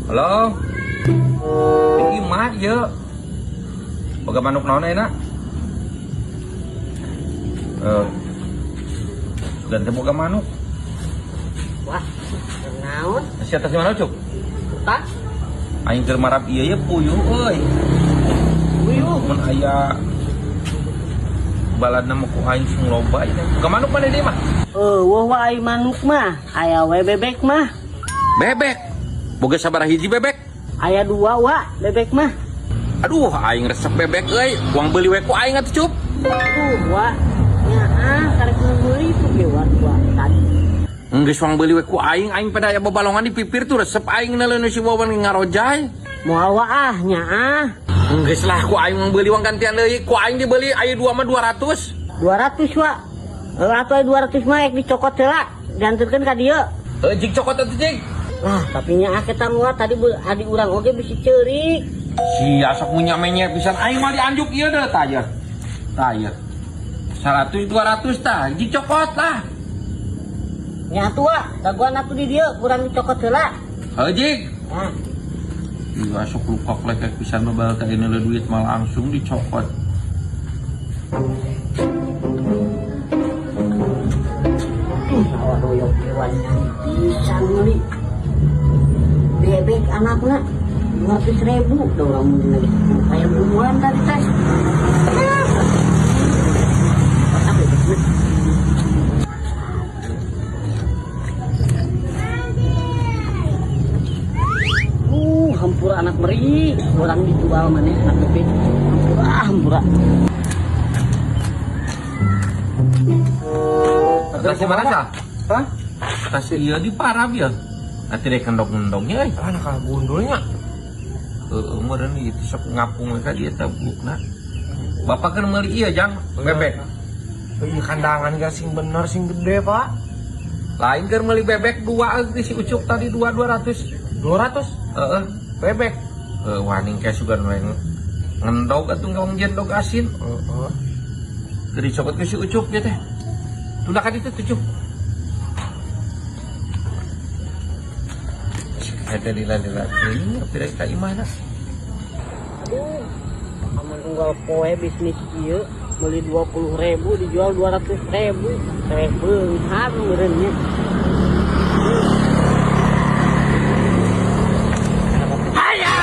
Halo. Ini mah ieu. Boga manuk naon ayeuna? Eh. Dan teu boga manuk. Wah, naon? Sia tas mana, Cuk? Tah, Aing keur marab ieu ye puyuh euy. puyuh. Mun aya baladna mah ku aing sing loba ieu. Boga manuk mana deui mah? Eueuh wa ai manuk mah, aya we bebek mah. Bebek. Boga sabaraha hiji bebek? Aya dua wa bebek mah. Aduh, aing resep bebek euy. Uang beuli we ku aing atuh, Cup. Aduh, wa. Nya ah, karek meuli tuh ge wa dua tadi. Geus uang beuli we ku aing, aing pada aya babalongan di pipir tuh resep aing neuleun si Wawan ngarojay. Moal wa ah, nya ah. Geus lah ku aing uang beuli uang gantian deui. Ku aing dibeli aya dua mah 200. 200 wa. Heuh atuh aya 200 mah rek dicokot heula, dianterkeun ka dieu. Heuh jig cokot atuh jig. Lah, tapi nya ah kita mah tadi adi urang oge bisi ceurik. Sia sok munya menye pisan aing mah dianjuk ieu deh tah ieu. Tah ieu. 100 200 tah, jig cokot lah. Nya atuh wa, dagoan atuh di dieu kurang dicokot heula. Heuh jig. Nah, Iya sok luka klekek pisan babal teh ini duit mah langsung dicokot. Awa doyok hewan pisan meuli. Bebek anakna 200.000 da urang mun lagi kayak buruan tadi teh. Ah, bebekna. Hampura anak meri, orang dijual mana anak bebek. Hampura, hampura. Tas mana sah? Hah? Tas ieu di parab ya. Nanti dek endog-endognya euy. Anak ah gundulnya. Heeh, meureun ieu teh sok ngapung we ka dieu teh bukna. Bapak kan meuli ieu jang bebek. Iya kandangan gak sing bener sing gede pak. Lain keur meuli bebek dua euy si Ucup tadi dua 200. 200 Heeh. bebek. Heuh waning ke sugan we ngendog atuh ngawang jendog asin. Heeh. Keur dicokot ke si Ucup ieu teh. Tunda ka ditu tuh, Cup. Eta lila-lila teuing tapi rek ka imahna. Aduh, aman unggal poe bisnis ieu meuli 20.000 dijual 200.000. Teh beunghar meureun nya. Haya!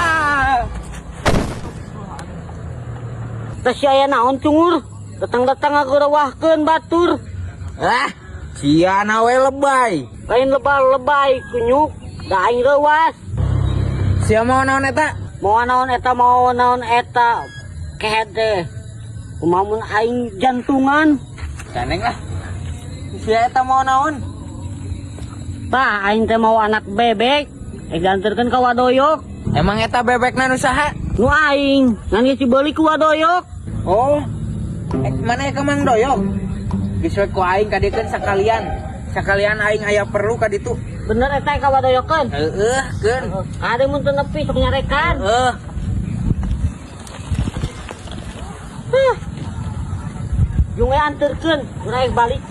Teh si aya naon cungur? Datang-datang ngagorowahkeun batur. Ah, sia we lebay. Lain lebal-lebay kunyuk, da aing reuas. Sia mau naon eta? Mau naon eta, mau naon eta. Kehed teh. Kumaha mun aing jantungan? Ganeng lah. Sia eta mau naon? Tah aing teh mau anak bebek, dianterkeun ka Wadoyok. Emang eta bebekna nu saha? Nu aing, ngan geus dibeli ku Wadoyok. Oh. Mana ka Mang Doyok? Geus we ku aing kadiekeun sakalian. Sakalian aing aya perlu ka ditu. Bener eta ka Wadoyokeun? Heeh, keun. Kade mun teu nepi sok nyarekan. Heeh. Huh. Jung we anterkeun, urang rek balik.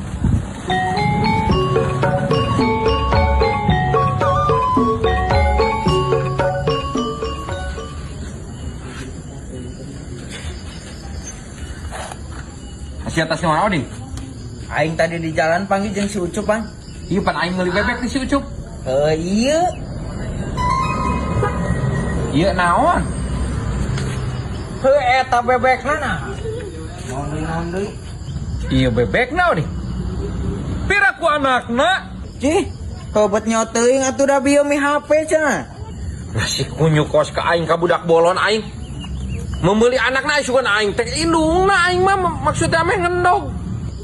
Sia tas mana Oding? Aing tadi di jalan panggil jeung si Ucup, Bang. Ieu pan aing meuli bebek di si Ucup. Heuh, ieu. Ieu naon? Heuh eta bebekna nah. Naon deui, naon deui? Ieu bebekna Oding. Pira ku anakna? Cih, heubeut nyaho teuing atuh da bieu mi HP cenah. Lah si kunyuk kos ka aing ka budak bolon aing. Membeli anakna sugan aing teh indungna aing mah maksudnya meh ngendog.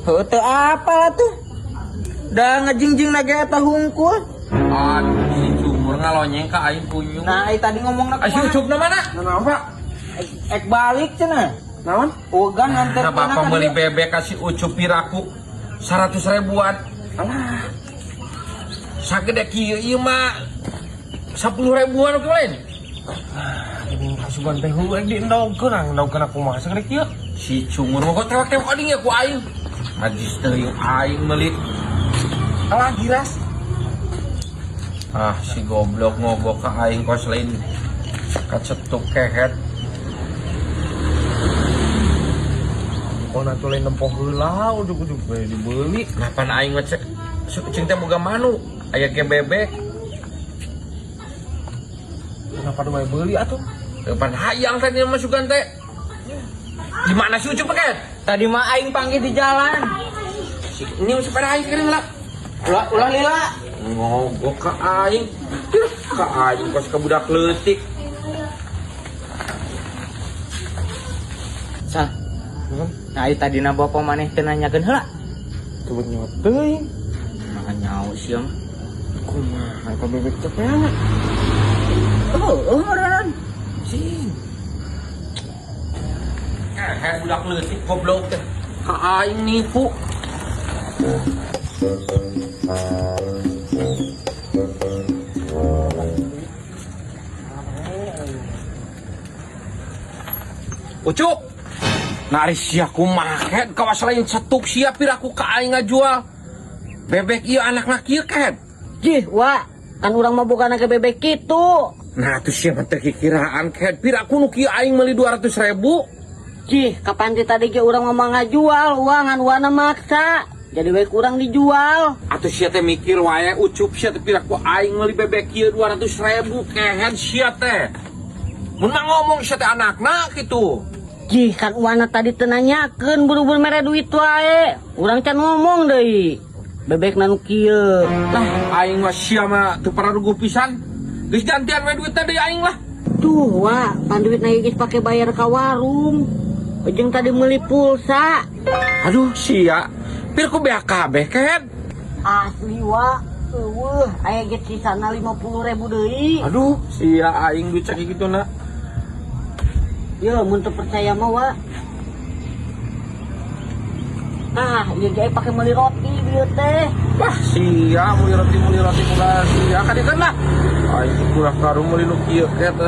Heuh teu apa atuh. Da ngejingjing na ge eta hungkul. Aduh si cumur ngalonyeng ka aing kunyuk. Nah, ai tadi ngomongna Ai si Ucupna mana? Naon pak? Ek balik cenah. Naon? Ugan nganter Nah, bapak beli bebek kasih Ucup piraku 100 ribuan. Alah. Sagede kieu ieu mah 10 ribuan oke lain. Ini kasuban teh heueuh rek diendogkeun, ah endogkeun aku mah sagede kieu. Si cumur mah kok tewak-tewak oding ya ku aing. Majis teuing aing meuli. Alah giras. Ah, si goblok ngogok ka aing kos lain kacetuk kehet. Kona tuh lain nempo heula ujug-ujug we dibeli. Nah, pan aing mah cek cing teh boga manu aya ge bebek. Kenapa tuh beli atuh? Pan hayang tadi mah sugan teh. Gimana sih Ucup paket? Tadi mah aing panggil di jalan. Ini sepeda aing kering lah. Ulah ulah lila. Ngogok ka aing. Ka aing kos ka budak leutik. Sah. Nah, ieu tadina bapak maneh teu nanyakeun heula. Coba nyot teuing. Nah, nyaho sia mah. Kumaha eta bebek cepeana? Oh, meureun. Sing. Kehet budak leutik goblok teh. Ka aing nipu. Ucup. Nah, ari sia kumaha kehed kawas lain cetuk sia piraku ka aing ngajual. Bebek ieu anakna kieu kehed. Jih, wa, kan urang mah bukan ke bebek kitu. Nah, tuh sia mah teu kikiraan kehed piraku nu kieu aing meuli 200 ribu. Jih, kapan ti tadi ge urang mah ngajual, uangan wana maksa. Jadi we kurang dijual. Atuh sia teh mikir wae Ucup sia teh piraku aing meuli bebek kieu 200 ribu kehed sia teh. Mun mah ngomong sia teh anakna kitu. Jih, kan wana tadi teu nanyakeun buru-buru mere duit wae. Urang can ngomong deui. Bebek nu kieu. Lah, aing mah sia mah teu pararuguh pisan. Geus gantian we duitna deui aing lah. Tuh, wa, pan duitna geus pake bayar ka warung. Ujung tadi meuli pulsa. Aduh, sia. Piraku beak kabeh kehed. Asli wa, eueuh, aya ge sisana 50.000 deui. Aduh, sia aing duit sakitu na. Yo, mun teu percaya mah wa. Nah, ieu ge pake meuli roti ieu teh. Wah, sia meuli roti boga sia kadiekeun lah. Aing kurang karu meuli nu kieu kehed.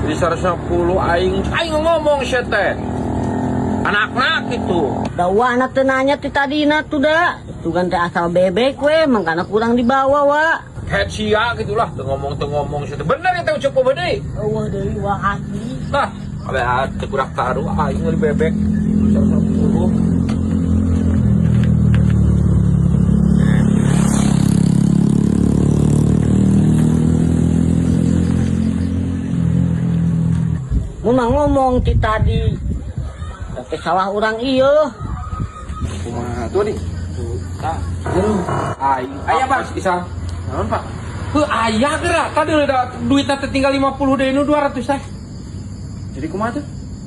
Jadi 150 aing aing ngomong sia teh. Anakna kitu. Da wana teu nanya ti tadina tuh da. Sugan teh asal bebek we, mangkana kurang dibawa wa. Head sia gitulah teu ngomong sia teh. Bener ya teh Ucup apa deui? Eueuh deui wa asli. Lah, kabeh teu kurang karu aing meuli bebek 150. Mun mah ngomong ti tadi. Tapi salah urang ieu. Kumaha tuh nih? Tah. Aing Aya, Bang. Isa. Naon, Pak? Heuh aya geura tadi udah duitna teh tinggal 50 deui nu 200 teh. Jadi kumaha tuh?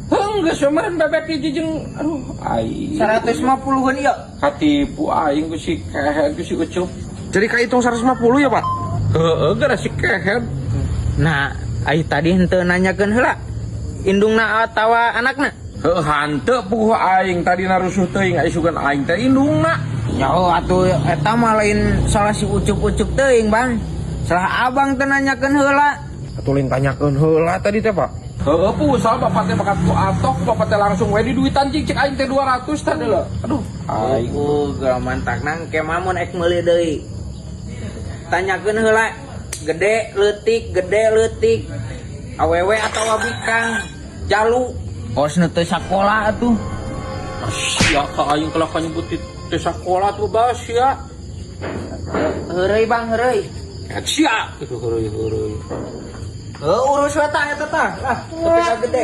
Heuh geus we meureun bebek hiji jeung aduh aing. 150-an ieu. Katipu aing ku si kehed ku si Ucup. Jadi kahitung 150 ya, Pak? Heeh geura si kehed. Nah, ai tadi henteu nanyakeun heula. Indungna atawa anakna? Heuh hanteu puguh aing tadi narusuh teuing ai sugan aing teh indungna. Nyaho atuh eta mah lain salah si Ucup-ucup teuing, Bang. Salah abang teu nanyakeun heula. Atuh lain tanyakeun heula tadi teh, Pak. Heeh puguh salah bapak teh bakat ku atok bapak teh langsung we di duitan cing cek aing teh 200 tadi lho. Aduh aing. Oh, geura mantakna engke mah mun ek meuli deui. Tanyakeun heula gede leutik awewe atawa bikang jalu kos nu teu sakola atuh. Sia ka aing kalah ka nyebut teu sakola tuh bas sia. Heureuy Bang, heureuy. Et sia kitu heureuy-heureuy. Heuh urus we tah eta tah. Lah, tapi ka gede.